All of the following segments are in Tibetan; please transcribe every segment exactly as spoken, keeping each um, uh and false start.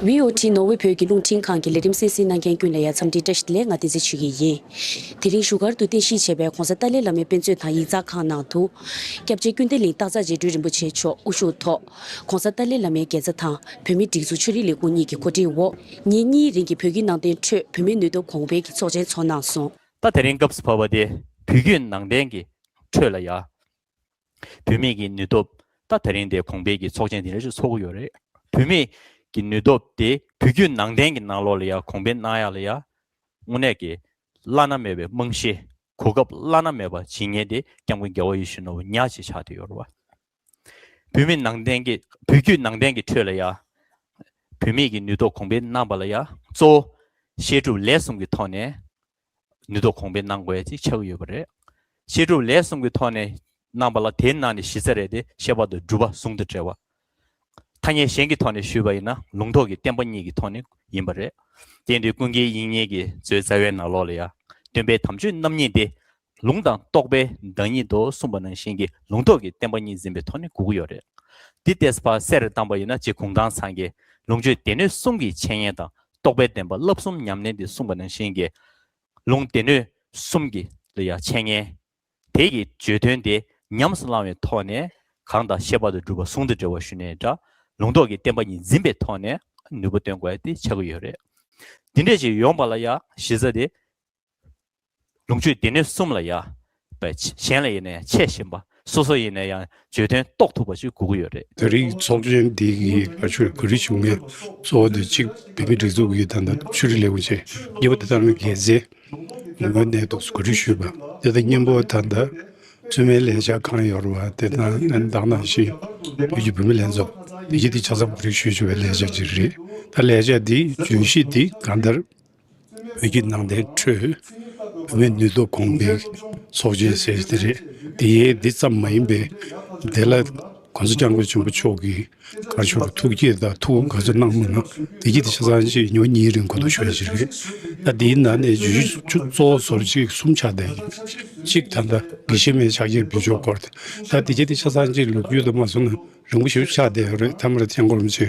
བྷི་ཨོ་ཊི་ནོར་ཝེ་བོད་ཀྱི་རླུང་འཕྲིན་ཁང་གི་ལས་རིམ་གསན་གཟིགས་གནང་མཁན་ཀུན་ལ་ཡང་འཚམས་འདྲི་བཀྲ་ཤིས་བདེ་ལེགས། ང་བསྟན་འཛིན་ཆོས་སྐྱིད་ཡིན། དེ་རིང་བཞུགས་སྒར་དུ་རྟེན་གཞི་བྱས་པའི་༸གོང་ས་ཏཱ་ལའི་བླ་མའི་དཔེ་མཛོད་དང་ཡིག་ཚགས་ཁང་ནང་དུ། སྐྱབས་རྗེ་ཀུན་བདེ་གླིང་སྟག་འཚེར་རྗེ་སྤྲུལ་རིན་པོ་ཆེ་མཆོག་དབུ་བཞུགས་ཐོག་༸གོང་ས་ཏཱ་ལའི་བླ་མའི་དགེ་རྩ་དང་བོད་མིའི་སྒྲིག་འཛུགས་ཆོས་རིག་ལས་ཁུངས་གཉིས་ཀྱི་གོ་སྒྲིག་འོག་ཉིན་གཉིས་རིང་གི་བོད་བརྒྱུད་ནང་བསྟན་ཁྲོད་བོད་མིའི་ནུས་སྟོབས་གོང་འཕེལ་གྱི་ཚོགས་ཆེན་ཚོགས་གནང་སོང་། ད་དེ་རིང་སྐབས་སུ་བབས་པ་དེ་བོད་བརྒྱུད་ནང་བསྟན་གྱི་ཁྲོད་ལ་ཡ། བུད་མེད་ཀྱི་ནུས་སྟོབས། ད་དེ་རིང་དེ་གོང་འཕེལ་གྱི་ཚོགས་ཆེན་དེ་འདྲ་ཞིག་ཚོགས་ཀྱི་ཡོད་རེད། བུད་མེད་ཀྱི་ནུས་སྟོབས་དེ་བོད་བརྒྱུད་ནང་བསྟན་གྱི་ནང་ལོགས་ལ་ཡ་གོང་འཕེལ་གནང་ཡག་ལ་ཡ། དངོས་གནས་ཀྱི་བླ་ན་མེད་པའི་རྨང་གཞི། གོ་སྐབས་བླ་ན་མེད་པ་བྱིན་མཁན་དེ་༸སྐྱབས་མགོན་རྒྱལ་བ་ཡིད་བཞིན་ནོར་བུ་ཉག་གཅིག་ཆགས་བསྡད་ཡོད་རེད་བ། བུད་མེད་ནང་བསྟན་གྱི་བོད་བརྒྱུད་ནང་བསྟན་གྱི་ཁྲོད་ལ་ཡ། བུད་མེད་ཀྱི་ནུས་སྟོབས་གོང་འཕེལ་གནང་པ་ལ་ཡ། གཙོ་བོ་བཤད་སྒྲུབ་ལས་གསུམ་གྱི་ཐོག་ནས། ནུས་སྟོབས་གོང་འཕེལ་གནང་དགོས་ཡ་ཅིག་ཆགས་ཀྱི་ཡོད་པ་རེད། བཤད་སྒྲུབ་ལས་གསུམ་གྱི་ཐོག་ནས་གནང་པ་ལ་དེའི་ནང་ནས་གཞི་རྩ་རེད་དེ་བཤད་པ་དང་སྒྲུབ་པ་ཟུང་དུ་འབྲེལ་བ། ཐ་སྙད་གཞན་གྱི་ཐོག་ནས་ཞུས་པ་ཡིན་ན་ལུང་རྟོགས་ཀྱི་བསྟན་པ་གཉིས་ཀྱི་ཐོག་ནས་ཡིན་པ་རེད། དེ་ཡིན་དུས་ཀུན་མཁྱེན་དབྱིག་གཉེན་གྱི་མཛོད་རྩ་བའི་ནང་ལོགས་ལ་ཡ། སྟོན་པའི་དམ་ཆོས་རྣམ་གཉིས་ཏེ། ལུང་དང་རྟོགས་པའི་བདག་ཉིད་དོ་གསུངས་པ་ནང་བཞིན་གྱི་ལུང་རྟོགས་ཀྱི་བསྟན་པ་གཉིས་འཛིན་པའི་ཐོག་ནས་དགོས་ཀྱི་ཡོད་རེད། འདི་ལྟས་ཕར་གསལ་རུ་བཏང་པ་ཡིན་ན་རྗེ་གུང་ཐང་ཚང་གིས་ལུང་ཆོས་སྡེ་སྣོད་གསུམ་གྱི་འཆད་ཉན་དང་རྟོགས་པའི་བདེན་པ་བསླབ་གསུམ་ཉམས་ལེན་དེ་གསུངས་པ་ནང་བཞིན་གྱི། ལུང་སྡེ་སྣོད་གསུམ་གྱི་ལ་ཡ་འཆད་ཉན། དེ་ཡི་བརྗོད་དོན་དེ་ཉམས་སུ་བླང་བའི་ཐོག་ནས་གང་དང་བཤད་པ་དང་སྒྲུབ་པ་ཟུང་དུ་འབྲེལ་བ་ཞུ་ནའི་འདྲ། ལུང་རྟོགས་ཀྱི་བསྟན་པ་གཉིས་འཛིན་པའི་ཐོག་ནས་ནུས་པ་བཏོན་དགོས་ཡ་དེ་ཆགས་ཀྱི་ཡོད་རེད། འདི་འདྲས་ཅིག་ཡོང་པ་ལ་ཡ་གཞི་རྩ་དེ། ལུང་ཆོས་སྡེ་སྣོད་གསུམ་ལ་ཡ། པའི་གཞན་ལ་ཡིན་ན་ཡང་འཆད་བཞིན་པ། སོ་སོ་ཡིན་ན་ཡང་བརྗོད་དོན་རྟོགས་ཐུབ་པ་ཞིག་དགོས་ཀྱི་ཡོད་རེད། ད་རེས་ཚོགས་ཆེན་འདི་གི་ང་ཚོས་གོ་སྒྲིག་ཞུ་མཁན་གཙོ་བོ་དེ་གཅིག་བོད་མིའི་སྒྲིག་འཛུགས་ཀྱི་ད་ལྟ་ཆོས་རིག་ལས་ཁུངས་བྱས། གཉིས་པ་དེ་ལྟར་ན་རྒྱལ་སའི་ངོས་ནས་ཐོག་གོ་སྒྲིག་ཞུས་པ་དེ་དང་མཉམ་པོ་ད་ལྟ་བཙུན་མའི་ལས་འཆར་གང་ཡོད་རེད་བ། དེ་དང་ད་ནང་བཞིན་བོད་ཀྱི་བུད་མེད་ལྷན་ཚོགས་དེ་གྱིས་དེ་ཆ་ཚང་གོ་སྒྲིག་ཞུས་བྱས་པའི་ལས་འཆར་ཅིག་རེད། ད་ལས་འཆར་འདི་བརྗོད་གཞི་འདི་གང་ལྟར། བོད་བརྒྱུད་ནང་བསྟན་ཁྲོད་བུད་མེད་ནུས་སྟོབས་གོང་འཕེལ་ཚོགས་ཆེན་ཟེར་དེ་རེད། དེ་ཡས་འདི་ཙམ་མ་ཡིན་པའི་དེ་ལ་༸གོང་ས་༸སྐྱབས་མགོན་ཆེན་པོ་མཆོག་གིས་ག་ཚོད་ཐུགས་བསྐྱེད་དང་ཐུགས་ག་ཚོད་གནང་མ་གནང་དེ་གྱིས་དེ་ཆ་ཚང་ཅིག་ཉི་མ་གཉིས་རིང་གོ་བསྡུར་ཞུ་ཡ་ཞིག་རེད། ད་དེའི་ནང་ནས་བརྗོད་གཞི་གཙོ་བོ་བཟོ་འདྲ་ཅིག་གསུམ་ཆགས་བསྡད་ཡོད། གཅིག་ད་ལྟ་དགེ་བཤེས་མའི་ཕྱག་འཁྱེར་འབུལ་ཕྱོགས་སྐོར་དེ། ད་དེ་གྱིས་དེ་ཆ་ཚང་ཅིག་ལོ་རྒྱུས་དུ་མ་སོང་ན། རིང་པོ་ཞིག་ཆགས་བསྡད་ཡོད་རེད། ཐ་མར་༸སྐྱབས་མགོན་རིན་པོ་ཆེ་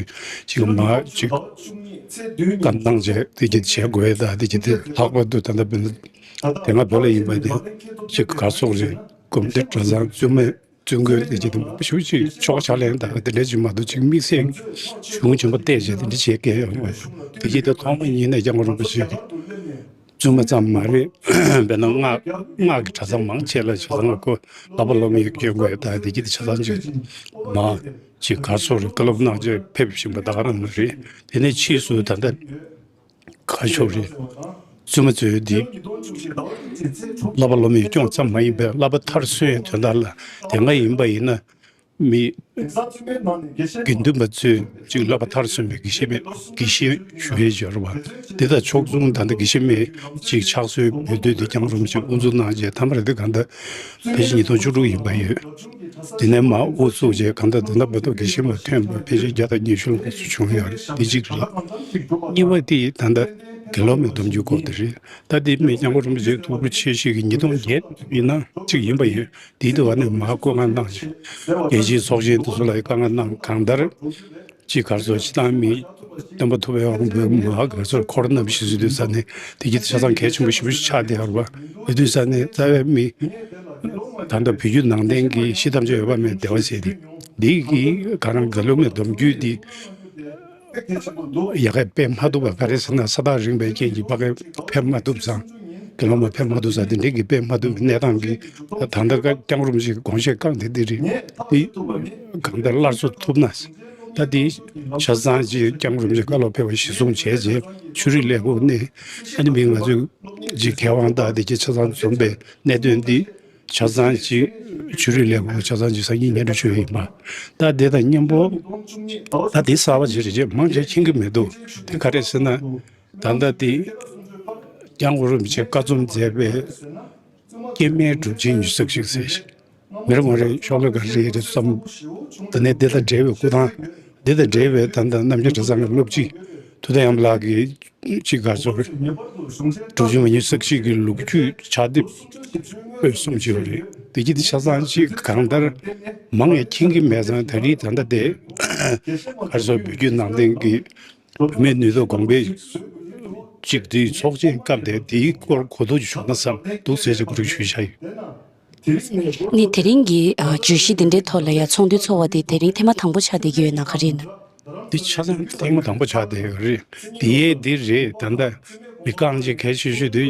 ཅིག་མ་ཅིག་བཀའ་གནང་བྱས་དེ་གྱིས་བྱེད་དགོས་ད་དེ་གྱིས་དེ་ལྷག་པར་དུ་ད་ལྟ་བོད་དེ་སྔ་བོད་ལ་ཡིན་པ་དེ་ཅིག་ག་སོགས་རེད། གོམས་འདྲིས་གྲྭ་ཚང་བཙུན་མའི་བཙུན་དགོན་དེ་གྱིས་དེ་མང་པོ་ཞིག་ཅིག་ཆོག་ཆག་ལེན་ད་དེ་འདྲ་ཅིག་མ་གཏོགས་ཅིག་དམིགས་བསལ་གཞུང་ཆེན་པོ་བལྟས་བྱས་དེ་འདྲ་བྱེད་མཁན་ཡོད་མ་རེད། དེ་གྱིས་དེ་ཐོག་མ་ཉིད་ནས་༸སྐྱབས་མགོན་རིན་པོ་ཆེ་བཙུན་མ་ཙམ་མ་རེད། དཔེར་ན་སྔགས་སྔགས་ཀྱི་གྲྭ་ཚང་མང་ཆེ་ལ་ཆ་ཚང་ཁོ་བསླབ་པ་སློབ་མའི་སྐྱོན་དགོས་ད་དེ་གྱིས་དེ་ཆ་ཚང་ཅིག་མ་ཅིག་ག་སོགས་རེད། བཀའ་སློབ་གནང་བྱས་ཕེབས་བཞིན་པ་ད་ག་རང་མ་རེད། དེ་ནས་ཕྱིས་སུ་ད་ལྟ་ག་ཤོག་རེད། བཙུན་མ་ཚོས་འདི་བསླབ་པ་སློབ་མའི་སྐྱོན་ཙམ་མ་ཡིན་པའི་བསླབ་པ་མཐར་སོན་དོན་དག་ལ་དེ་སྔ་ཡིན་པ་ཡིན་ན། མི་དགེ་འདུན་པ་ཚོས་ཅིག་བསླབ་པ་མཐར་སོན་པའི་དགེ་བཤེས་མའི་དགེ་བཤེས་ཞུ་ཡས་སྦྱོར་བ་དེ་དང་ཕྱོགས་མཚུངས་ད་ལྟ་དགེ་བཤེས་མའི་ཅིག་ཕྱག་སྲོལ་འབུལ་སྡུད་དེ་ཀྱང་རུམ་ཅིག་དབུ་འཛུགས་གནང་རྗེས་ཐ་མ་རེ་དེ་གང་ལྟར་ཕལ་ཆེར་ཉིས་སྟོང་བཅུ་དྲུག་ཡིན་པ་ཡོད། དེ་ནས་མར་དབུ་བཙུགས་རྗེས་གང་ལྟར་ད་ལྟ་བར་དུ་དགེ་བཤེས་མ་ཐོན་པ་ཕལ་ཆེར་བརྒྱ་དང་ཉི་ཤུ་ལྷག་ཙམ་བྱུང་ཡོད་རེད། དེ་གཅིག་རེད། གཉིས་པ་དེ་ད་ལྟ་དགེ་སློབ་མའི་སྡོམ་རྒྱུན་སྐོར་དེ་རེད། ད་དེ་མི་སྐྱབས་མགོན་རིན་པོ་ཆེའི་ཐུགས་ཁུར་ཆེ་ཤོས་ཀྱི་ཉིས་སྟོང་བརྒྱད་ཡིན་ན་གཅིག་ཡིན་པ་ཡོད། དེའི་དུས་བ་ནས་མར་བསྐོ་གནང་བཏང་ཞིང་། རྒྱལ་སྤྱིའི་ཚོགས་ཆེན་དེ་ཚོ་ལ་བཀའ་མངགས་གནང་། གང་ལྟར་ཅིག་ག་རེ་ཟེར་སྤྱིར་བཏང་མི་སྟོན་པ་ཐུབ་པའི་དབང་པོའི་མར་ག་རེ་ཟེར་འཁོར་རྣམ་བཞི་ཟེར་དུས་ས་ནས་དེ་གྱིས་ཆ་ཚང་གལ་ཆེན་པོ་ཞེ་པོ་ཞིག་ཆགས་བསྡད་ཡོད་རེད་པ། དེ་དུས་ས་ནས་རྩ་བའི་མི་ད་ལྟ་བོད་བརྒྱུད་ནང་བསྟན་གྱི་གཞི་ཐམས་ཅད་འོད་དཔག་མེད་བདེ་བ་ཟེར་དེ་འདི་གི་ག་རང་དགེ་སློབ་མའི་སྡོམ་རྒྱུན་འདི། ཡ་གིར་སྤེལ་མ་ཐུབ་པ་ག་རེ་ཟེར་ན་ས་ཐག་རིང་བའི་རྐྱེན་གྱིས་ཕ་གིར་ཕེབས་མ་ཐུབ་ཙང་། དགེ་སློང་མ་ཕེབས་མ་ཐུབ་ཙང་དེ་འདྲའི་གི་སྤེལ་མ་ཐུབ་པའི་གནས་སྟངས་ཀྱི་ད་ལྟ་ཀ་སྐྱབས་མགོན་རིན་པོ་ཆེའི་དགོངས་བཞེད་བསྐངས་ཏེ་འདི་རེད། འདི་གང་ལྟར་སླར་གསོ་ཐུབ་ན། ད་འདི་ཆ་ཚང་ཅིག་སྐྱབས་མགོན་རིན་པོ་ཆེས་བཀའ་སློབ་ཕེབས་པ་གཞིར་བཟུང་བྱས་རྗེས་ཆོས་རིག་ལས་ཁུངས་ནས་ཨ་ནི་མི་ང་ཚོས་ཅིག་མཁས་དབང་དང་དེ་གྱི་ཆ་ཚང་འཛོམས་པའི་གནད་དོན་འདི། ཆ་ཚང་གཅིག་ཆོས་རིག་ལས་ཁུངས་ཆ་ཚང་གཅིག་སང་ཉིན་སྙན་སྒྲོན་ཞུ་ཡི་ཡིན་པ། ད་དེ་དང་མཉམ་པོ་ད་དེ་གསར་པ་ཅིག་རེད་ཅེས་མང་ཆེ་མཁྱེན་གྱི་མི་འདུག་དེ་ག་རེ་ཟེར་ན། ད་ལྟ་དེ་སྐྱབས་མགོན་རིན་པོ་ཆེས་བཀའ་རྩོམ་མཛད་པའི་སྐྱེ་དམན་སྒྲུབ་ཆེན་ཉུལ་ཞིབ་ཞིག་ཟེར་ཞིང་། མི་རེ་ངོ་རེ་ཤོག་ལྷེ་ག་རེ་རེ་བརྩམས། དེ་ནས་དེ་དང་འབྲེལ་བའི་སྐུ་ཐང་། དེ་དང་འབྲེལ་བའི་ད་ལྟ་རྣམ་རྒྱལ་གྲྭ་ཚང་གི་སློབ་སྤྱི་ཐུབ་བསྟན་དབྱངས་ལགས་ཀྱིས། ཅིག་ག་ཚོད་རེད། སྒྲུབ་ཆེན་མ་ཉིན་གསར་བཞེངས་ཀྱི་ལོ་རྒྱུས་ཕྱག་དེབ་པོད་གསུམ་ཅིག་ཡོད་རེད། དེ་གྱིས་དེ་ཆ་ཚང་ཅིག་གང་ལྟར་མང་ཡང་མཁྱེན་གྱི་མེད་ཙང་ད་རེས་ད་ལྟ་དེ་ག་ཚོད་བོད་བརྒྱུད་ནང་བསྟན་གྱི་ བུད་མེད་ནུས་སྟོབས་གོང་འཕེལ་ཅིག་དེའི་ཚོགས་ཆེན་སྐབས་དེ་དེའི་སྐོར་གོ་བསྡུར་ཞུ་ན་བསམ་འདུག་ཟེར་ཅིག་གོ་སྒྲིག་ཞུས་བཞག་ཡོད། ནི་དེ་རིང་གི་ཨ་བརྗོད་གཞི་དེ་འདྲའི་ཐོག་ལ་ཡ་ཚོགས་འདུ་ཚོགས་པ་དེ་དེ་རིང་ཐེངས་མ་དང་པོ་ཆགས་བསྡད་ཀྱི་ཡོད་ན་ག་རེ་ཡིན་ན། འདི་ཆ་ཚང་ཐེངས་མ་དང་པོ་ཆགས་བསྡད་ཡོད་རེད། དེ་ཡས་འདི་རེད། ད་ལྟ་མི་རྐང་གཅིག་གལ་ཆེ་ཤོས་དེ་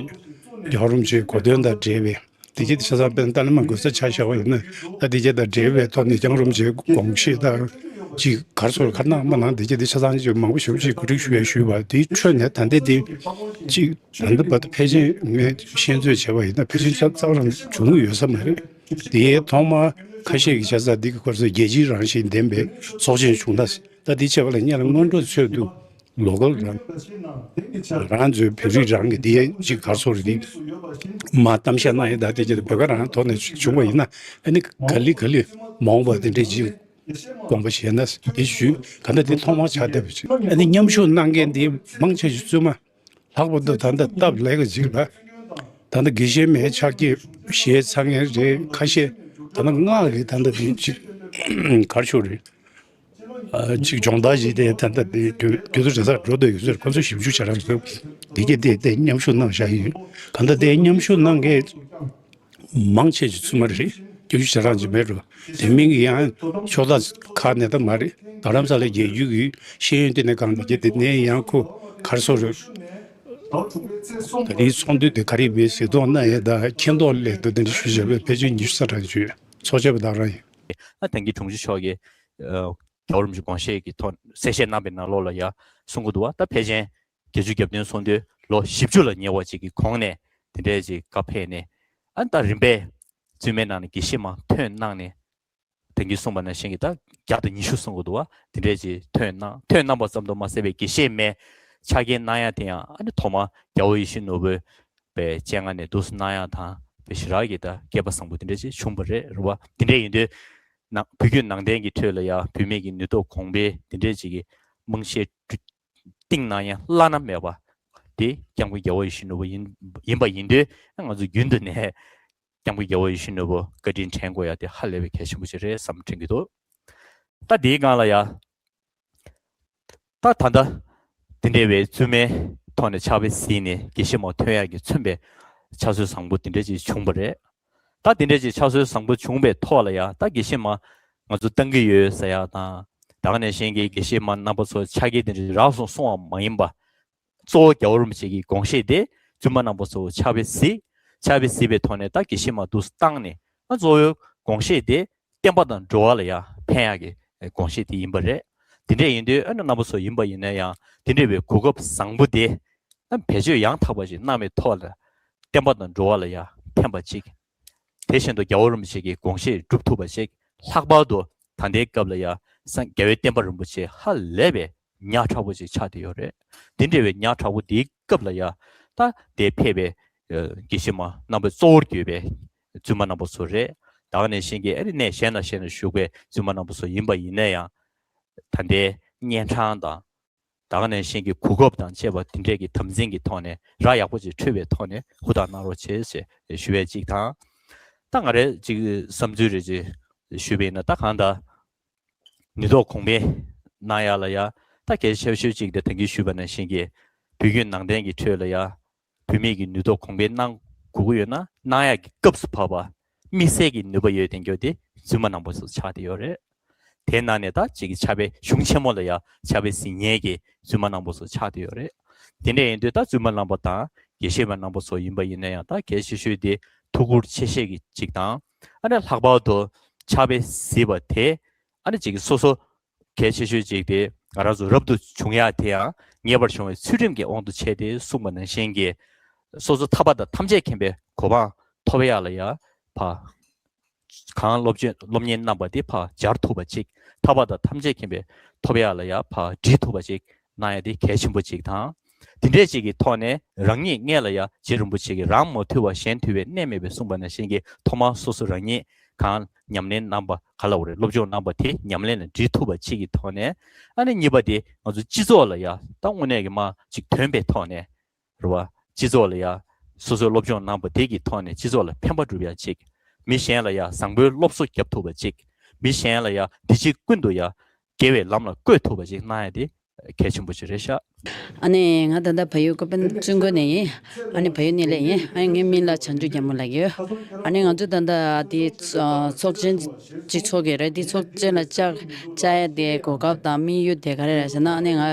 རྒྱལ་བ་རིན་པོ་ཆེའི་གོ་སྟོན་དང་འབྲེལ་བའི་དེ་གྱད་དེ་ཆ་ཚང་དཔེར་ན་ཏཱ་ལི་མ་གོ་ས་ཆ་བཞག་པ་ཡིན་ན། ད་དེ་གྱད་དང་འབྲེལ་བའི་ཐོག་ནས་རྒྱལ་བ་རིན་པོ་ཆེའི་དགོངས་བཞེད་དང་ཅིག་ག་རེ་ཟེར་ཁ་ནང་མ་ནང་དེ་གྱད་དེ་ཆ་ཚང་ཅིག་མང་པོ་ཞེ་པོ་ཅིག་གོ་སྒྲིག་ཞུ་ཡ་ཞུས་པ་དེའི་ཁྲོད་ནས་ད་ལྟ་དེ་ཅིག་ད་ལྟ་བར་དུ་ཕལ་ཆེར་ངས་ཤེས་ཚོད་བྱས་པ་ཡིན་ན་ཕལ་ཆེར་ཆ་རྩ་བ་རང་བྱུང་ཡོད་ས་མ་རེད། དེའི་ཐོག་མ་ཁ་ཤས་ཀྱི་ཆ་ཚང་འདི་གི་སྐོར་སོགས་རྒྱལ་སྤྱིའི་རང་བཞིན་ལྡན་པའི་ཚོགས་ཆེན་བྱུང་ན། ད་འདི་བྱས་པ་ལ་སྔོན་ལ་སྔོན་འགྲོ་ཚོད་དུ་ལོ་གལ་རང་རང་ཚོའི་བོད་རིགས་རང་གི་འདི་ཅིག་ག་རེ་ཟེར་རེད། མ་གཏམ་བཤད་གནང་ཡས་ད་དེ་གྱད་བོད་པ་རང་ཐོག་ནས་བྱུང་བ་ཡིན་ན་ཨ་ནི་ག་ལེ་ག་ལེ་མ་འོངས་པ་དེ་འདྲས་ཅིག་དགོངས་པ་བཞེས་ན་དེ་ཞུས། ག་ད་དེ་ཐོག་མ་ཆགས་བསྡད་པ་ཅིག་ཨ་ནི་མཉམ་ཞུགས་གནང་མཁན་དེ་མང་ཆེ་ཤོས་བཙུན་མ། ལྷག་པར་དུ་ད་ལྟ་སྟབས་ལེགས་ཅིག་ལ། ད་ལྟ་དགེ་བཤེས་མའི་ཕྱག་འཁྱེར་བཞེས་ཚར་མཁན་རེད། ཁ་ཤས་ད་ལྟ་སྔགས་ཀྱི་ད་ལྟ་དེ་ཅིག་ག་རེ་ཟེར་རེད། ཨ་ཅིག་སྦྱོང་བརྡར་བྱས་ཏེ་ད་ལྟ་དེ་རྒྱུན་རྒྱུན་དུ་རེ་ས་འགྲོ་བསྡད་ཡོད་ཟེར། ཁོ་ཚོ་ཞིབ་འཇུག་བྱ་རང་ཚོ་དེ་གྱད་དེ་དེ་མཉམ་ཞུགས་གནང་བཞག་ཡོད། ག་ད་དེ་མཉམ་ཞུགས་གནང་མཁན་མང་ཆེ་ཤོས་བཙུན་མ་རེད། སྐྱབས་ཞུ་བྱ་རང་ཅིག་མེད་འགྲོ། དེ་མིན་གྱི་ཡང་ཕྱོགས་མཐའ་ཁག་ནས་ད་མ་རེད། རྡ་རམ་ས་ལའི་རྒྱལ་རྒྱུད་ཀྱི་ཤེས་ཡོན་བསྟི་གནས་ཁང་དེ་གྱད་དེ་ནས་ཡང་ཁོ་ག་རེ་ཟེར་རེད། ད་རེས་ཚོགས་འདུ་དེ་ག་རེ་མིན་གཟིགས་རྟོག་གནང་ཡས་དང་མཁྱེན་རྟོགས་སླད་དུ་དེ་འདྲ་ཞུས་བྱས་པའི་ཕལ་ཆེར་ཉི་ཤུ་རྩ་གྲངས་ཅིག་ཡོད། ཚོགས་བཅར་བ་དག་རང་ཡིན། ཨ་དེང་གི་དྲུང་ཆེ་མཆོག་གིས་ཨ་རྒྱལ་བ་རིན་པོ་ཆེ་དགོངས་བཞེད་ཀྱི་ཐོག་གསལ་བཤད་གནང་པའི་ནང་ལོགས་ལ་ཡ་གསུང་གི་འདུག་བ། ད་ཕལ་ཆེར་བརྒྱད་ཅུ་གྱ་བདུན་ཚོགས་འདུ་ལོ་བཞི་བཅུ་ལ་ཉེ་བ་ཅིག་གི་གོང་ནས་དེ་འདྲས་ཅིག་བཀའ་ཕེབས་ནས། ཨ་ད་རིམ་པས་བཙུན་མའི་ནང་ནས་དགེ་བཤེས་མ་ཐོན་གནང་ནས། དེང་གི་གསུངས་པ་ནང་བཞིན་གྱི་ད་བརྒྱ་དང་ཉི་ཤུ་གསུང་གི་འདུག་བ། དེ་འདྲས་ཅིག་ཐོན་གནང་ཐོན་གནང་བ་ཙམ་དུ་མ་ཟད་པའི་དགེ་བཤེས་མའི་ཕྱག་འཁྱེར་གནང་ཡ་དེ་ཡང་ཨ་ནི་ཐོག་མ་རྒྱལ་བ་ཡིད་བཞིན་ནོར་བུའི་པའི་སྤྱན་སྔ་ནས་འདུག་སེ་གནང་ཡ་དང་པའི་ཞེ་དྲག་གི་ད་སྐལ་པ་བཟང་པོ་དེ་འདྲས་ཅིག་བྱུང་བ་རེད། རེད་བ། དེ་འདྲས་ཡིན་དུས་ནང་བོད་བརྒྱུད་ནང་བསྟན་གྱི་ཁྲོད་ལ་ཡང་བུད་མེད་ཀྱི་ནུས་སྟོབས་གོང་འཕེལ་དེ་འདྲས་ཅིག་གི་རྨང་གཞི་གཏིང་ནས་ཡང་བླ་ན་མེད་པ་དེ་སྐྱབས་མགོན་རྒྱལ་བ་ཡིད་བཞིན་ནོར་བུ་ཡིན་ཡིན་པ་ཡིན་དུས་ང་ཚོ་རྒྱུན་དུ་ནས་སྐྱབས་མགོན་རྒྱལ་བ་ཡིད་བཞིན་ནོར་བུ་བཀའ་དྲིན་དྲན་དགོས་ཡ་དེ་ཧ་ལས་པའི་གལ་ཆེན་པོ་ཞིག་རེད་བསམ་དྲན་གྱི་འདུག་ད་དེའི་སྒང་ལ་ཡ། ད་ད་ལྟ་དེ་འདྲ་བའི་བཙུན་མའི་ཐོག་ནས་ཕྱག་དཔེ་གཟིགས་ནས་དགེ་བཤེས་མ་ཐོན་ཡག་གི་མཚོན་པའི་ཕྱག་སྲོལ་བཟང་པོ་དེ་འདྲ་ཅིག་བྱུང་བ་རེད། ད་དེ་འདྲ་ཅིག་ཕྱག་སྲོལ་བཟང་པོ་བྱུང་བའི་ཐོག་ལ་ཡ་ད་དགེ་བཤེས་མ་ང་ཚོ་བཏང་གི་ཡོད་ཟེར་ཡག་དང་། ད་ག་ནང་བཞིན་གྱི་དགེ་བཤེས་མ་རྣམ་པ་ཚོ་ཕྱག་འཁྱེར་དེ་འདྲ་རག་སོང་གསུང་བ་མ་ཡིན་པ། གཙོ་བོ་རྒྱལ་བ་རིན་པོ་ཆེ་གི་དགོངས་བཞེད་དེ་བཙུན་མ་རྣམ་པ་ཚོ་ཕྱག་དཔེ་གཟིགས། ཕྱག་དཔེ་གཟིགས་པའི་ཐོག་ནས་ད་དགེ་བཤེས་མ་འདུག་སེ་བཏང་ནས་ཨ་གཙོ་བོའི་དགོངས་བཞེད་དེ་བསྟན་པ་དང་འགྲོ་བ་ལ་ཡང་ཕན་ཡག་གི་དགོངས་བཞེད་དེ་ཡིན་པ་རེད། དེ་འདྲ་ཡིན་དུས་ཨ་ནི་རྣམ་པ་ཚོ་ཡིན་པ་ཡིན་ན་ཡང་དེ་འདྲ་བའི་གོ་སྐབས་བཟང་པོ་དེ་ཨ་བེད་སྤྱོད་ཡང་དག་པ་ཞིག་གནང་བའི་ཐོག་ལ་བསྟན་པ་དང་འགྲོ་བ་ལ་ཡང་ཕན་པ་ཅིག་དེ་བཞིན་དུ་རྒྱལ་བ་རིན་པོ་ཆེ་གི་དགོངས་བཞེད་སྒྲུབ་ཐུབ་པ་ཞིག་ལྷག་པར་དུ་ད་ལྟའི་སྐབས་ལ་ཡང་སངས་རྒྱས་པའི་བསྟན་པ་རིན་པོ་ཆེ་ཧ་ལས་པའི་ཉག་ཕྲ་བོ་ཞིག་ཆགས་བསྡད་ཡོད་རེད། དེ་འདྲ་བའི་ཉག་ཕྲ་བོ་དེའི་སྐབས་ལ་ཡང་ད་དེ་ཕེབས་པའི་ཨ་དགེ་བཤེས་མ་རྣམ་པ་གཙོ་བོར་གྱུར་པའི་བཙུན་མ་རྣམ་པ་ཚོ་རེད། ད་ག་ནང་བཞིན་གྱི་ཨ་ནི་གནས་གཞན་དང་གཞན་ལ་བཞུགས་པའི་བཙུན་མ་རྣམ་པ་ཚོ་ཡིན་པ་ཡིན་ན་ཡང་། ད་ལྟའི་གཉན་འཕྲང་དང་། ད་ག་ནང་བཞིན་གྱི་གོ་སྐབས་དང་བཅས་པ་དེ་འདྲས་ཀྱི་དམ་འཛིན་གྱི་ཐོག་ནས་ར་ཡག་པོ་ཅིག་འཕྲོད་པའི་ཐོག་ནས་ཧུར་ཐག་གནང་རོགས་བྱེད་ཞེས་ཞུ་བའི་གཅིག་དང་། ད་ང་རའི་གཅིག་བསམ་ཚུལ་རེ་ཅིག་ཞུས་པ་ཡིན་ན། ད་གང་ལྟར་ནུས་སྟོབས་གོང་འཕེལ་གནང་ཡག་ལ་ཡ་ད་གལ་ཆེ་ཤོས་གཅིག་དེ་ད་གིན་ཞུས་པ་ནང་བཞིན་གྱི་བོད་བརྒྱུད་ནང་བསྟན་གྱི་ཁྲོད་ལ་ཡ་བུད་མེད་ཀྱི་ནུས་སྟོབས་གོང་འཕེལ་གནང་དགོས་ཀྱི་ཡོད་ན་གནང་ཡག་གི་སྐབས་སུ་བབ་པ། དམིགས་བསལ་གྱི་ནུས་པ་ཡོད་བསྡད་མཁན་དེ་བཙུན་མ་རྣམ་པ་ཚོ་ཆགས་བསྡད་ཡོད་རེད། དེའི་ནང་ནས་ད་ཅིག་གི་ཕྱག་དཔེ་གཞུང་ཆེན་མོ་ལ་ཡ་ཕྱག་དཔེ་གཟིགས་མཁན་གྱི་བཙུན་མ་རྣམ་པ་ཚོ་ཆགས་བསྡད་ཡོད་རེད། དེ་འདྲ་ཡིན་དུས་ད་བཙུན་མ་རྣམ་པ་དང་དགེ་བཤེས་པ་རྣམ་པ་ཚོ་ཡིན་པ་ཡིན་ན་ཡང་ད་གལ་ཆེ་ཤོས་དེ་ཐུགས་ཁུར་ཆེ་བཞེས་ཀྱི་གཅིག་དང་། ཨ་ནི་ལྷག་པར་དུ་ཕྱག་དཔེ་གཟིགས་པ་དེ་ཨ་ནི་ཅིག་གི་སོ་སོ་གལ་ཆེ་ཤོས་གཅིག་དེ་ང་རང་ཚོ་རབ་ཏུ་བྱུང་ཡག་དེ་ཡང་ངེས་པར་འབྱུང་བའི་ཚུལ་ཁྲིམས་ཀྱི་དབང་དུ་བྱས་ཏེ་གསུངས་པ་ནང་བཞིན་གྱི་སོ་སོ་ཐར་པ་དང་ཐམས་ཅད་མཁྱེན་པའི་གོ་འཕང་ཐོབ་ཡག་ལ་ཡ་ཕ། གང་སློབ་སྦྱོང་སློབ་གཉེར་གནང་བ་དེ་ཕར་སྦྱར་ཐུབ་པ་ཅིག་ཐར་པ་དང་ཐམས་ཅད་མཁྱེན་པའི་ཐོབ་ཡག་ལ་ཡ་ཕར་འབྲི་ཐུབ་པ་ཅིག་གནང་ཡ་དེ་གལ་ཆེན་པོ་ཅིག་དང་། དེ་འདྲས་ཅིག་གི་ཐོག་ནས་རང་ཉིད་སྔས་ལ་ཡ་རྗེ་རིན་པོ་ཆེ་གིས་རང་མ་ཐུལ་བ་གཞན་ཐུལ་བའི་གནས་མེད་པའི་གསུངས་པ་ནང་བཞིན་གྱི་ཐོག་མར་སོ་སོ་རང་ཉིད་གང་ཉམས་ལེན་གནང་བ་ག་ལ་འོ་རེད། སློབ་སྦྱོང་གནང་བ་དེ་ཉམས་ལེན་ལ་འབྲི་ཐུབ་པ་ཅིག་གི་ཐོག་ནས། ཨ་ནི་གཉིས་པ་དེ་ང་ཚོ་སྤྱི་ཚོགས་ལ་ཡ་ད་དངོས་གནས་ཀྱི་མ་ཅིག་ཐོན་པའི་ཐོག་ནས། རེད་བ། སྤྱི་ཚོགས་ལ་ཡ་སོ་སོའི་སློབ་སྦྱོང་གནང་བ་དེ་གི་ཐོག་ནས་སྤྱི་ཚོགས་ལ་ཕན་པ་སྒྲུབ་ཡ་ཅིག་མི་གཞན་ལ་ཡ་བཟང་པོའི་སློབ་གསོ་རྒྱབ་ཐུབ་པ་ཅིག་མི་གཞན་ལ་ཡ་འདི་ཕྱི་ཀུན་ཏུ་ཡ་དགེ་བའི་ལམ་ལ་བཀོད་ཐུབ་པ་ཅིག་གནང་ཡ་དེ་ གལ་ཆེན་པོ་ཅིག་རེད་ཤག་ཨ་ནི་ང་ད་ལྟ་བལ་ཡུལ་ཀོ་པན་བཙུན་དགོན་ནས་ཡིན། ཨ་ནི་བལ་ཡུལ་ནས་སླེབས་ཡིན། ཨ་ནི་ངའི་མིང་ལ་བྱང་ཆུབ་རྒྱལ་མོ་ལབ་ཀྱི་ཡོད། ཨ་ནི་ང་ཚོ་ད་ལྟ་དེ་ཚོགས་ཆེན་ཅིག་ཚོགས་ཀྱི་རེད། དེ་ཚོགས་ཆེན་ལ་བཅར་བཅར་ཡ་དེ་གོ་སྐབས་དང་དམིགས་ཡུལ་དེ་ག་རེ་རེད་ཟེར་ན། ཨ་ནི་ང་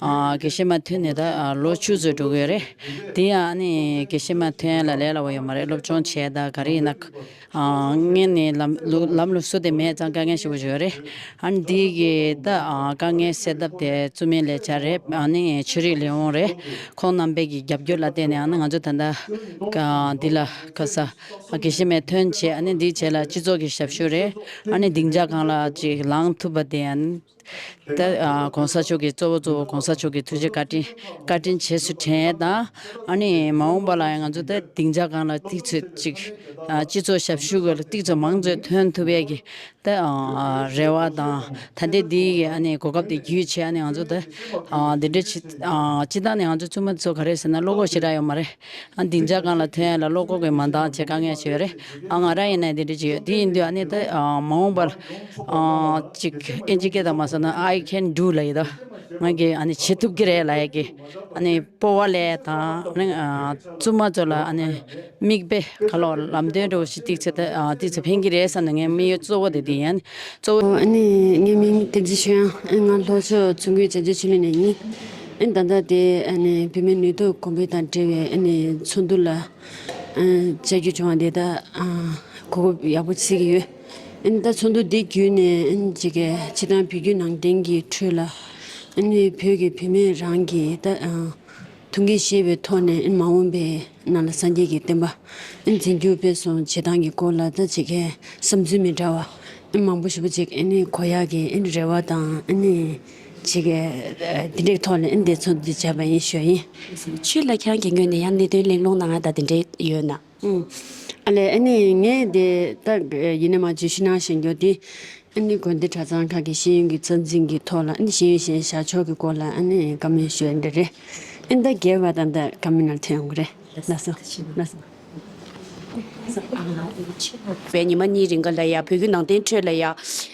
ཨ་དགེ་བཤེས་མ་ཐོན་ནས་ད་ཨ་ལོ་བཅུ་ཙམ་འགྲོ་གི་ཡོད་རེད། དེ་ཡང་ཨ་ནི་དགེ་བཤེས་མ་ཐོན་ཡ་ལ་ལས་སླ་པོ་ཡོད་མ་རེད། སློབ་སྦྱོང་བྱས་ད་ག་རེ་ཡིན་ན། ཨ་སྔོན་ནས་ལམ་ལུགས་ལམ་ལུགས་སྲོལ་དེ་མེད་ཙང་དཀའ་ངལ་ཞེ་པོ་ཅིག་ཡོད་རེད། ཨ་ནི་འདི་གི་ད་ཨ་དཀའ་ངལ་སེལ་ཐབས་དེ་བཙུན་མའི་ལས་འཆར་རེད། ཨ་ནི་ཆོས་རིག་ལས་ཁུངས་རེད། ཁོང་རྣམ་པའི་གི་རྒྱབ་སྐྱོར་ལ་བརྟེན་ནས་ཨ་ནི་ང་ཚོ་ད་ལྟ་ཀ་འདི་ལ་ཁ་ས་དགེ་བཤེས་མའི་ཐོན་བྱས། ཨ་ནི་འདི་བྱས་ལ་སྤྱི་ཚོགས་ཀྱི་ཞབས་ཞུ་རེད། ཨ་ནི་སྡིངས་ཆ་སྒང་ལ་ཅིག་ལངས་ཐུབ་པ་དེ་ཨ་ནི། ད་ཨ་གོང་ས་མཆོག་གི་གཙོ་བོ་གཙོ་བོ་གོང་ས་མཆོག་གི་ཐུགས་རྗེ་བཀའ་དྲིན་བཀའ་དྲིན་རྗེས་སུ་དྲན་དང་། ཨ་ནི་མ་འོངས་པ་ལ་ཡང་ང་ཚོ་ད་སྡིངས་ཆ་སྒང་ལ་ཏིག་ཙམ་ཅིག་ཨ་སྤྱི་ཚོགས་ཞབས་ཞུ་གི་ཏིག་ཙམ་མང་ཙམ་ཐོན་ཐུབ་ཡས་ཀྱི་ད་ཨ་རེ་བ་དང་། ད་ལྟའི་འདི་ཡི་ཨ་ནི་གོ་སྐབས་དེ་བརྒྱུད་བྱས་ཨ་ནི་ང་ཚོ་ད་ཨ་འདི་འདྲ་བྱེད། ཨ་སྤྱིར་བཏང་ནས་ང་ཚོ་བཙུན་མ་ཚོ་ག་རེ་ཟེར་ན་བློ་ཁོག་ཞེ་དྲག་ཡོད་མ་རེད། ཨ་སྡིངས་ཆ་སྒང་ལ་ཐོན་ཡ་ལ་བློ་ཁོག་གི་མ་འདང་བྱེད་དཀའ་ངལ་ཞིག་ཡོད་རེད། ཨ་ང་རང་ཡིན་ན་དེ་འདྲ་ཅིག་ཡོད། དེ་ཡིན་དུས་ཨ་ནི་ད་ཨ་མ་འོངས་པར་ཨ་ཅིག་ཨིན་ཇི་སྐད་དང་མ་སོང་ན་I can do ལབ་ཡོད་ད། ང་གིས་ཨ་ནི་བྱེད་ཐུབ་ཀྱི་རེད་ལབ་ཡ་གི་ཨ་ནི་སྤོབས་པ་སླེབས་དང་། ཨ་ནི་ཨ་བཙུན་མ་ཚོ་ལ་ཨ་ནི་མིག་དཔེ་ག་ལོག་ལམ་སྟོན་འདྲ་བོ་ཞིག་ཏིག་ཙམ་ད་ཨ་ཏིག་ཙམ་ཕན་གྱི་རེད་བསམ་ནས་ངའི་དམིགས་ཡུལ་གཙོ་བོ་དེ་དེ་ཡིན། གཙོ་བོ། ཨ་ནི་ངའི་མིང་བསྟན་འཛིན་ཆོས་དབྱངས། ཨ་ང་ལྷོ་ཕྱོགས་བཙུན་དགོན་བྱང་ཆུབ་ཆོས་གླིང་ནས་ཡིན། ཨ་ནི་ད་ལྟ་དེ་ཨ་ནི་བུད་མེད་ནུས་སྟོབས་གོང་འཕེལ་དང་འབྲེལ་བའི་ཨ་ནི་ཚོགས་འདུ་ལ་ཨ་བཅར་རྒྱུ་བྱུང་བ་དེ་ད་ཨ་གོ་སྐབས་ཡག་པོ་བརྩི་གི་ཡོད། ཨ་ནི་ད་ཚོགས་འདུ་འདི་བརྒྱུད་ནས་ཨ་ནི་ཅིག་གི་སྤྱིར་བཏང་བོད་བརྒྱུད་ནང་བསྟན་གྱི་ཁྲོད་ལ་ཨ་ནི་བོད་ཀྱི་བུད་མེད་རང་གི་ད་ཨ་ཐུགས་འགན་བཞེས་པའི་ཐོག་ནས་མ་འོངས་པའི་ནང་ལ་སངས་རྒྱས་ཀྱི་བསྟན་པ་འཛིན་སྐྱོང་སྤེལ་གསུམ་བྱེད་སྟངས་ཀྱི་སྐོར་ལ་ད་ཅིག་གི་བསམ་ཚུལ་མི་འདྲ་བ་མང་པོ་ཞེ་པོ་ཅིག་གོ་ཡག་གི་རེ་བ་དང་ཅིག་གི་དེ་འདྲའི་ཐོག་ནས་འདི་ཚོགས་འདུ་བྱས་པ་ཡིན་ཞུ་ཡིན། ཁྱོད་ལ་ཁྱེད་རང་གི་ངོས་ནས་ཡང་གནད་དོན་གླེང་སློང་གནང་ཡ་ད་དེ་འདྲའི་ཡོད་ན། ཨ་ལས། ཨ་ནི་ངས་དེ་ད་ཡིན་ན་མ་བརྗོད་ཞུ་ན་ཞེན་རྒྱུ་དེ། ཨ་ནི་དགོན་སྡེ་གྲྭ་ཚང་ཁག་གི་ཤེས་ཡོན་གྱི་རྩ་འཛིན་གྱི་ཐོག་ལ་ཨ་ནི་ཤེས་ཡོན་གཞན་བཞག་ཕྱོགས་ཀྱི་སྐོར་ལ་ཨ་ནི་བཀའ་མོལ་ཞུ་ཡ་འདི་རེད། ཨ་ནི་ད་རྒྱས་པ་དང་ད་བཀའ་མོལ་ནང་ཐོན་ཡོང་གི་རེད། ལགས་སོ། ལགས་སོ། བའི་ཉི་མ་གཉིས་རིང་ག་ལ་ཡ་བོད་བརྒྱུད་ནང་བསྟན་ཁྲོད་ལ་ཡ་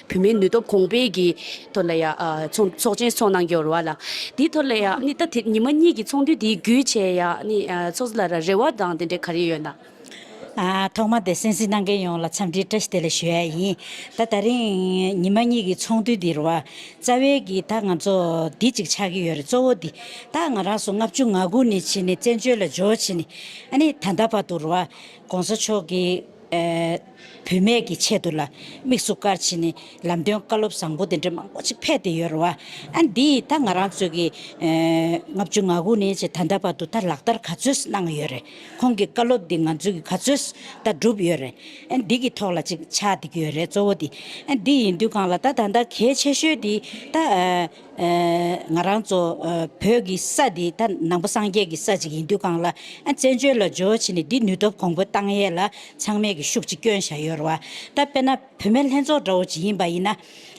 བུད་མེད་ནུས་སྟོབས་གོང་འཕེལ་གྱི་ཐོག་ལ་ཡ་ཨ་ཚོགས་ཚོགས་ཆེན་ཚོགས་གནང་གི་ཡོད་རེད་བ་ལ། དེའི་ཐོག་ལ་ཡ་ཨ་ནི་ད་དེ་ཉི་མ་གཉིས་ཀྱི་ཚོགས་འདུ་དེའི་བརྒྱུད་བྱས་ཡ་ཨ་ནི་ཨ་ཚོགས་གཙོ་ལགས་ར་རེ་བ་དང་དེ་འདྲའི་ག་རེ་ཡོད་ན། ཨ་ཐོག་མ་དེ་གསན་གཟིགས་གནང་མཁན་ཡོངས་ལ་འཚམས་འདྲི་བཀྲ་ཤིས་བདེ་ལེགས་ཞུ་ཡ་ཡིན། ད་དེ་རིང་ཉི་མ་གཉིས་ཀྱི་ཚོགས་འདུ་འདི་རུ་བ་རྩ་བའི་གི་ད་ང་ཚོ་འདི་གཅིག་ཆགས་ཀྱི་ཡོད་རེད། གཙོ་བོ་འདི་ད་ང་རང་ཚོ་ལྔ་བཅུ་ང་དགུ་ནས་ཕྱིན་ནས་བཙན་བྱོལ་ལ་འབྱོར་ཕྱིན་ནས་ཨ་ནི་ད་ལྟ་བར་དུ་རུ་བ་གོང་ས་མཆོག་གི་ཨ་བུད་མེད་ཀྱི་ཆེད་དུ་ལ་དམིགས་སུ་བཀར་ཕྱིན་ནས་ལམ་སྟོན་བཀའ་སློབ་བཟང་པོ་དེ་འདྲ་མང་པོ་ཅིག་ཕེབས་བསྡད་ཡོད་རེད་བ། ཨ་འདི་ད་ང་རང་ཚོ་གི་ཨ་ལྔ་བཅུ་ང་དགུ་ནས་ཅིག་ད་ལྟ་བར་དུ་ད་ལག་བསྟར་ག་ཚོད་གནང་ཡོད་རེད། ཁོང་གི་བཀའ་སློབ་འདི་ང་ཚོ་གི་ག་ཚོད་ད་བསྒྲུབས་ཡོད་རེད། ཨ་འདི་གི་ཐོག་ལ་ཅིག་ཆགས་བསྡད་ཀྱི་ཡོད་རེད། གཙོ་བོ་འདི་ཨ་འདི་ཡིན་དུས་གང་ལ་ད་ད་ལྟ་གལ་ཆེ་ཤོས་འདི་ད་ཨ་ཨ་ང་རང་ཚོ་ཨ་བོད་ཀྱི་ས་འདི་ད་ནང་པ་སངས་རྒྱས་ཀྱི་ས་ཅིག་ཡིན་དུས་གང་ལ་ཨ་བཙན་བྱོལ་ལ་འབྱོར་ཕྱིན་ནས་འདི་ནུས་སྟོབས་གོང་འཕེལ་བཏང་ཡས་ལ་ཚང་མས་ཀྱི་ཤུགས་ཅིག་བསྐྱོན་བཞག་ཡོད་རེད་བ། ད་དཔེར་ན་བུད་མེད་ལྷན་ཚོགས་འདྲ་བོ་ཅིག་ཡིན་པ་ཡིན་ན།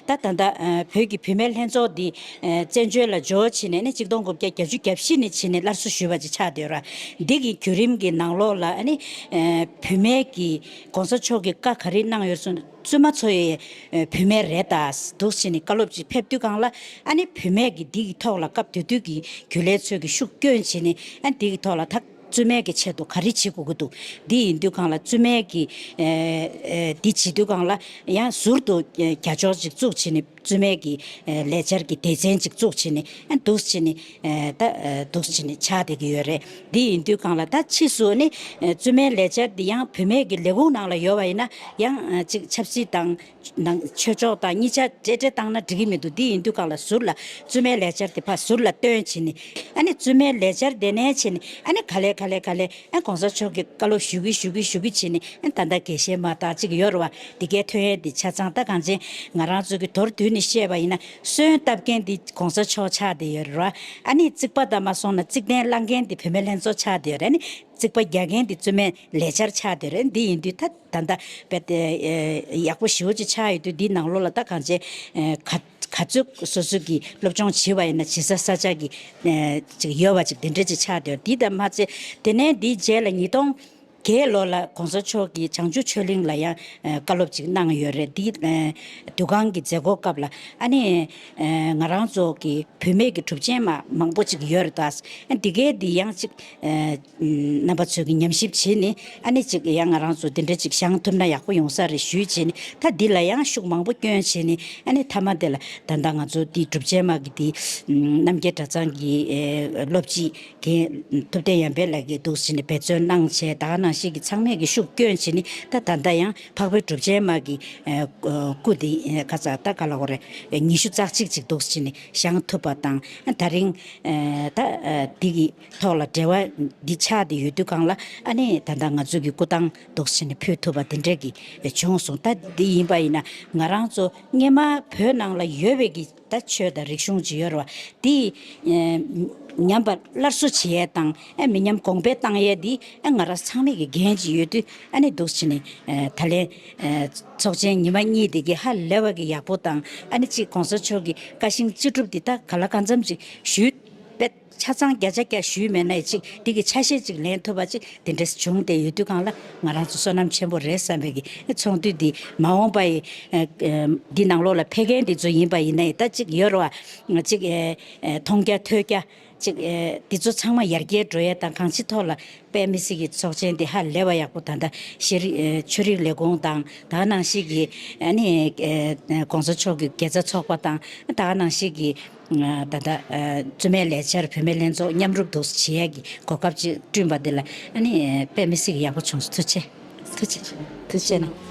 ད་ད་ལྟ་ཨ་བོད་ཀྱི་བུད་མེད་ལྷན་ཚོགས་འདི་ཨ་བཙན་བྱོལ་ལ་འབྱོར་ཕྱིན་ནས་ཨ་ནི་གཅིག་སྟོང་དགུ་བརྒྱ་བརྒྱད་ཅུ་གྱ་བཞི་ནས་ཕྱིན་ནས་སླར་གསོ་ཞུས་པ་ཅིག་ཆགས་བསྡད་ཡོད་རེད། འདི་གི་བརྒྱུད་རིམ་གྱི་ནང་ལོགས་ལ་ཨ་ནི་ཨ་བུད་མེད་ཀྱི་གོང་ས་མཆོག་གིས་བཀའ་ག་རེ་གནང་ཡོད་སོང་། བཙུན་མ་ཚོ་ཡི་ཨ་བུད་མེད་རེད་ད་འདུག་ཕྱིན་ནས་བཀའ་སློབ་ཅིག་ཕེབས་དུས་གང་ལ་ཨ་ནི་བུད་མེད་ཀྱི་འདི་གི་ཐོག་ལ་སྐབས་དེ་དུས་ཀྱི་རྒྱུན་ལས་ཚོས་ཀྱི་ཤུགས་བསྐྱོན་བྱས་ནས་ཨ་འདི་གི་ཐོག་ལ་ད། བཙུན་མའི་གི་ཆེད་དུ་ག་རེ་བྱེད་དགོས་ཀྱི་འདུག་འདི་ཡིན་དུས་གང་ལ་བཙུན་མའི་གི་ཨེ་ཨེ་འདི་བྱེད་དུས་གང་ལ་ཡང་ཟུར་དུ་ཨེ་རྒྱབ་སྐྱོར་ཅིག་བཙུགས་བྱས་ནས་བཙུན་མའི་གི་ཨེ་ལས་འཆར་གྱི་སྡེ་ཚན་ཅིག་བཙུགས་བྱས་ནས་ཨ་འདུག་བྱས་ནས་ཨེ་ད་ཨེ་འདུག་བྱས་ནས་ཆགས་བསྡད་ཀྱི་ཡོད་རེད། འདི་ཡིན་དུས་གང་ལ་ད་ཕྱིས་སུ་ནི་ཨེ་བཙུན་མའི་ལས་འཆར་འདི་ཡང་བུད་མེད་ཀྱི་ལས་ཁུངས་ནང་ལ་ཡོད་པ་ཡིན་ན་ཡང་ཨེ་ཅིག་ཆབ་སྲིད་དང་། ནང་ཆོས་ཕྱོགས་དང་གཉིས་ཆ་འདྲེས་འདྲེས་བཏང་ན་འགྲིག་གི་མི་འདུག་འདི་ཡིན་དུས་གང་ལ་ཟུར་ལ་བཙུན་མའི་ལས་འཆར་དེ་ཕར་ཟུར་ལ་བཏོན་བྱས་ནས་ཨ་ནི་བཙུན་མའི་ལས་འཆར་དེ་ནས་བྱས་ནས་ཨ་ནི་ག་ལེ་ག་ལེ་ག་ལེ་ཨ་གོང་ས་མཆོག་གི་བཀའ་སློབ་ཞུ་གི་ཞུ་གི་ཞུ་གི་བྱས་ནས་ཨ་ད་ལྟ་དགེ་བཤེས་མ་དག་ཅིག་ཡོད་རེད་བ། འདི་གའི་ཐོན་ཡས་འདི་ཆ་ཚང་ད་གང་ཅན་ང་རང་ཚོ་གི་མདོར་བསྡུས་ནས་བཤད་པ་ཡིན་ན་སོན་བཏབ་མཁན་འདི་གོང་ས་མཆོག་ཆགས་བསྡད་ཡོད་རེད་བ། ཨ་ནི་རྩིག་པ་དང་མ་སོང་ན་རྩིག་གདན་བསླང་མཁན་འདི་བུད་མེད་ལྷན་ཚོགས་ཆགས་བསྡད་ཡོད་རེད། ཨ་ནི་རྩིག་པ་རྒྱག་མཁན་འདི་བཙུན་མའི་ལས་འཆར་ཆགས་བསྡད་ཡོད་རེད། འདི་ཡིན་དུས་ད། ད་ལྟ་བས་ཏེ་ཡག་པོ་ཞེ་པོ་ཅིག་ཆགས་ཡོད་དུས་འདིའི་ནང་ལོགས་ལ་ད་གང་ཅི་ག་ག་ཚོད་སོ་སོ་གི་སློབ་སྦྱོང་བྱས་པ་ཡིན་ན་བྱེད་ས་ས་ཆ་གི་ཅིག་ཡོད་པ་ཅིག་དེ་འདྲ་ཅིག་ཆགས་བསྡད་ཡོད། འདི་ལྟར་མ་ཚད་དེ་ནས་འདིའི་རྗེས་ལ་ཉིས་སྟོང་ བརྒྱད་ལོ་ལ་གོང་ས་མཆོག་གིས་བྱང་ཆུབ་ཆོས་གླིང་ལ་ཡང་ཨ་བཀའ་སློབ་ཅིག་གནང་ཡོད་རེད། འདི་ཨ་འདུ་ཁང་གི་མཛད་སྒོ་སྐབས་ལ་ཨ་ནི་ཨ་ང་རང་ཚོ་གི་བུད་མེད་ཀྱི་གྲུབ་ཆེན་མ་མང་པོ་ཅིག་ཡོད་རེད་ད། ཨ་འདི་གའི་འདི་ཡང་ཅིག་ཨ་རྣམ་པ་ཚོས་ཀྱི་ཉམས་ཞིབ་བྱས་ནས་ཨ་ནི་ཅིག་ཡང་ང་རང་ཚོ་འདི་འདྲ་ཅིག་བཞེངས་ཐུབ་ན་ཡག་པོ་ཡོང་ས་རེད་ཞུས་བྱས་ནས། ད་འདི་ལ་ཡང་ཤུགས་མང་པོ་བསྐྱོན་བྱས་ནས་ཨ་ནི་མཐའ་མ་དེ་ལ་ད་ལྟ་ང་ཚོ་འདི་གྲུབ་ཆེན་མ་གི་འདི་རྣམ་རྒྱལ་གྲྭ་ཚང་གི་ཨ་སློབ་སྤྱི་རྒན་ཐུབ་བསྟན་ཡར་འཕེལ་ལགས་ཀྱིས་འདུག་བྱས་ནས་འབད་བརྩོན་གནང་བྱས། ད་ག་ནང་བཞིན་གྱི་ཚང་མས་ཀྱི་ཤུགས་བསྐྱོན་བྱས་ནས་ད་ད་ལྟ་ཡང་འཕགས་པའི་གྲུབ་ཆེན་མ་གི་ཨ་སྐུ་འདི་ཨ་ཁ་ཚ་ད་ག་ལ་འོ་རེད། ཉི་ཤུ་རྩ་གཅིག་ཅིག་འདུག་བྱས་ནས་བཞེངས་ཐུབ་པ་དང་། ཨ་ད་རིང་ཨ་ད་ཨ་འདི་གི་ཐོག་ལ་འབྲེལ་བ་འདི་ཆགས་བསྡད་ཡོད་དུས་སྒང་ལ་ཨ་ནི་ད་ལྟ་ང་ཚོ་གི་སྐུ་ཐང་འདུག་བྱས་ནས་ཕུལ་ཐུབ་པ་འདི་འདྲ་གི་བྱུང་སོང་། ད་འདི་ཡིན་པ་ཡིན་ན་ང་རང་ཚོ་སྔས་མ་བོད་ནང་ལ་ཡོད་པའི་གི་ད་ཆོས་དང་རིག་གཞུང་ཅིག་ཡོད་རེད་བ། འདི་ཨ་ཉམས་པ་སླར་གསོ་བྱེད་ཡས་དང་ཨ་མི་ཉམས་གོང་འཕེལ་བཏང་ཡས་འདི་ཨ་ང་རང་ཚང་མས་ཀྱི་འགན་ཅིག་ཡོད་དུས་ཨ་ནི་འདུག་བྱས་ནས་ཨ་ད་ལན་ཨ་ཚོགས་ཆེན་ཉི་མ་གཉིས་དེ་གི་ཧ་ལས་པ་གི་ཡག་པོ་དང་། ཨ་ནི་གཅིག་གོང་ས་མཆོག་གི་བཀའ་བཞིན་ཅི་སྒྲུབ་འདི་ད་ག་ལ་གང་འཚམ་ཅིག་ཞུས་པས། ཆ་ཚང་བརྒྱ་ཆ་བརྒྱ་ཞུས་མེད་ན་ཡང་ཅིག་འདི་གི་ཆ་ཤས་ཅིག་ལེན་ཐུབ་པ་ཅིག་དེ་འདྲ་བྱུང་བསྡད་ཡོད་དུས་སྒང་ལ་ང་རང་ཚོ་བསོད་ནམས་ཆེན་པོ་རེད་བསམ་པའི་གི་ཚོགས་འདུ་འདི་མ་འོངས་པ་ཡི་ཨ་ཨ་འདི་ནང་ལོགས་ལ་ཕེབས་མཁན་འདི་ཚོ་ཡིན་པ་ཡིན་ན་ཡང་ད་ཅིག་ཡོད་རེད་བ། ཅིག་ཨ་ཨ་མཐོང་རྒྱ་ཐོས་རྒྱ་ཅིག་ཨ་འདི་ཚོ་ཚང་མ་ཡར་རྒྱས་འགྲོ་ཡས་དང་། གང་ཅིའི་ཐོག་ལ་དཔེ་མི་སྲིད་ཀྱི་ཚོགས་ཆེན་འདི་ཧ་ལས་པ་ཡག་པོ། ད་ལྟ་ཤེས་རིག་ཨ་ཆོས་རིག་ལས་ཁུངས་དང་། ད་ག་ནང་བཞིན་གྱི་ཨ་ནི་ཨ་ཨ་གོང་ས་མཆོག་གི་དགེ་རྩ་ཚོགས་པ་དང་། ད་ག་ནང་བཞིན་གྱི་ཨ་ད་ལྟ་ཨ་བཙུན་མའི་ལས་འཆར་བུད་མེད་ལྷན་ཚོགས་མཉམ་རུབ་འདུག་བྱེད་ཡས་ཀྱི་གོ་སྐབས་ཅིག་བསྐྲུན་པ་འདི་ལ་ཨ་ནི་དཔེ་མི་སྲིད་ཀྱི་ཡག་པོ་བྱུང་སོང་། ཐུགས་རྗེ་ཆེ། ཐུགས་རྗེ་ཆེ། ཐུགས་རྗེ་གནང་།